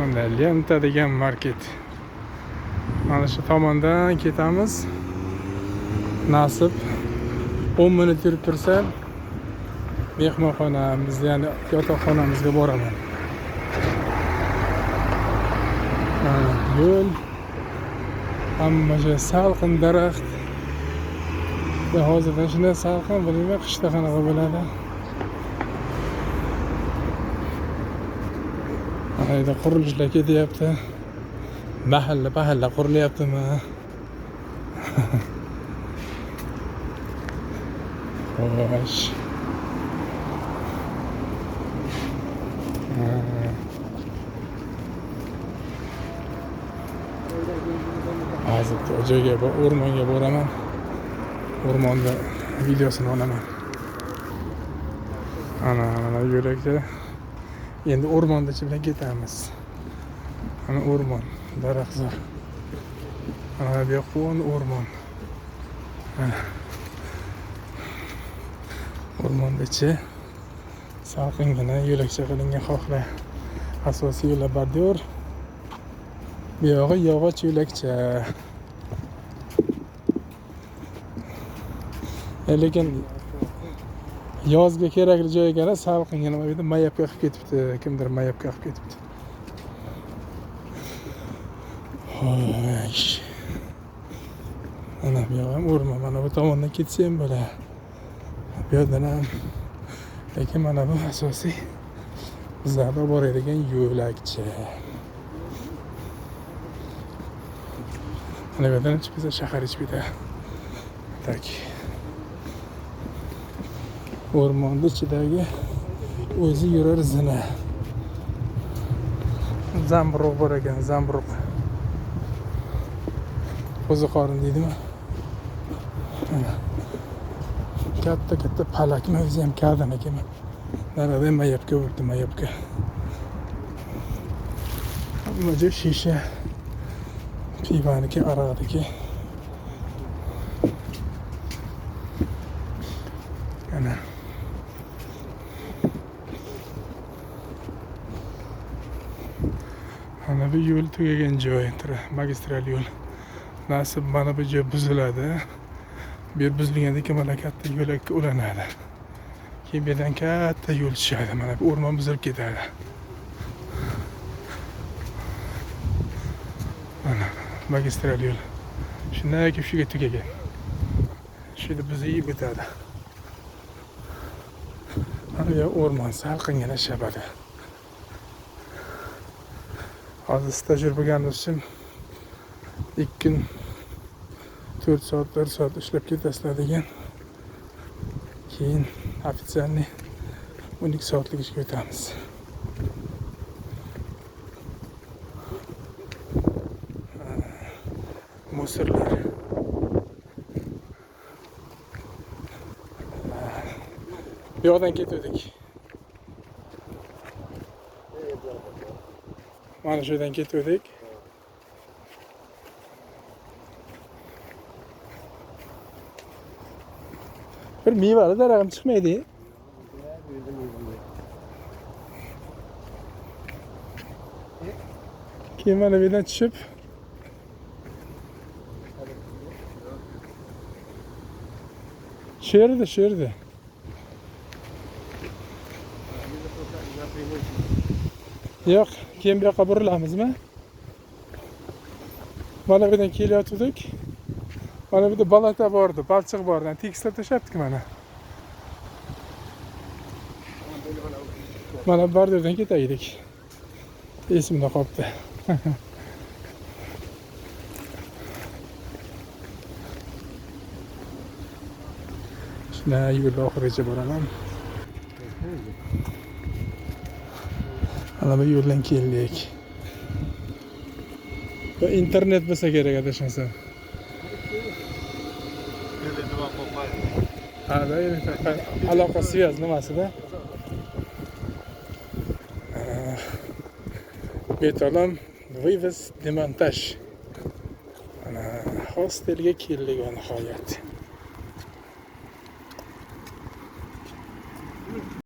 Mana Lenta degan market. Mana shu tomondan ketamiz. Nasib 10 minut yurib tursa mehmonxonamiz, ya'ni yotoqxonamizga boraman. Mana yo'l, hamma joy salqin daraxt. Hozirdan shunday salqin, bilmayman qishda qanaqa bo'ladi. Mana yerda qurilishlar ketyapti. Mahalla mahalla qurilyaptimi? Xo'sh. Hozir joyga, o'rmonga boraman. O'rmonda videosini olaman. Ana mana yo'lakda endi o'rmonda ichi bilan ketamiz. Ana o'rmon, daraxtzor. Ana bu yoq o'rmon. Ana. O'rmonda ichi salqingina yo'lakcha qilingan xohla. Asosiy yo'llar bordiyor. Bu yog'i yog'och yo'lakcha. Lekin yozga kerakli joy ekan, salqingina. Bu yerda mayapka qilib ketibdi, kimdir mayapka qilib ketibdi. Xo'sh. Mana bu yoq ham o'rmon, mana bu tomondan ketsa ham bo'ladi. Bu yerdan ham. Lekin mana bu asosiy bizlarga boradigan yo'lakcha. Mana bu yerdan chiqib ketsa shahar ichib ketadi. Tak. O'rmonni ichidagi o'zi yurar zina. Zamburug' bor ekan, zamburug'. Qo'ziqorin deydimi? Katta katta palakmi, o'zi ham kardan ekanmi? Narada mayapka bo'libdi, mayapka. Hamma joy shisha. Pivaniki, aroqniki. Ana. Mana bu yo'l tugagan joy, magistral yo'l. Nasib mana bu joy buziladi. Bu yer buzilgandan keyin mana katta yo'lakka ulanadi. Keyin bu yerdan katta yo'l tushadi. Mana bu o'rmon buzilib ketadi. Mana magistral yo'l. Shundan kelib shuga tugagan. Shu yerda buzib o'tadi. Mana bu o'rmon salqingina shabada. Hozir stajyer bo'lganimiz uchun 2 kun 4 soat, 4 soat ishlab ketasizlar degan. Keyin ofitsialniy 12 soatlik ishga o'tamiz. Musorlar. Bu yoqdan ketdik. Mana shu yerdan ketdik. Bir mevali daraxt ham chiqmaydi. Keyin mana bu yerdan tushib shu yerda, shu yerda. Yo'q, keyin bu yoqqa burilamizmi? Mana bu yerdan kelayotgandik. Mana bu yerda balata bordi, balchiq bordi. Tekislab tashlabdik mana. Mana borderdan ketaydik. Esimda qolibdi. Shunday yo'lda oxirigacha boraman. Mana bu yo'ldan keldik. Bu internet bo'lsa kerak adashmasam. Ha, da, aloqa связь nimasida? Betalon вывоз, demontaj. Mana hostelga keldik va nihoyat.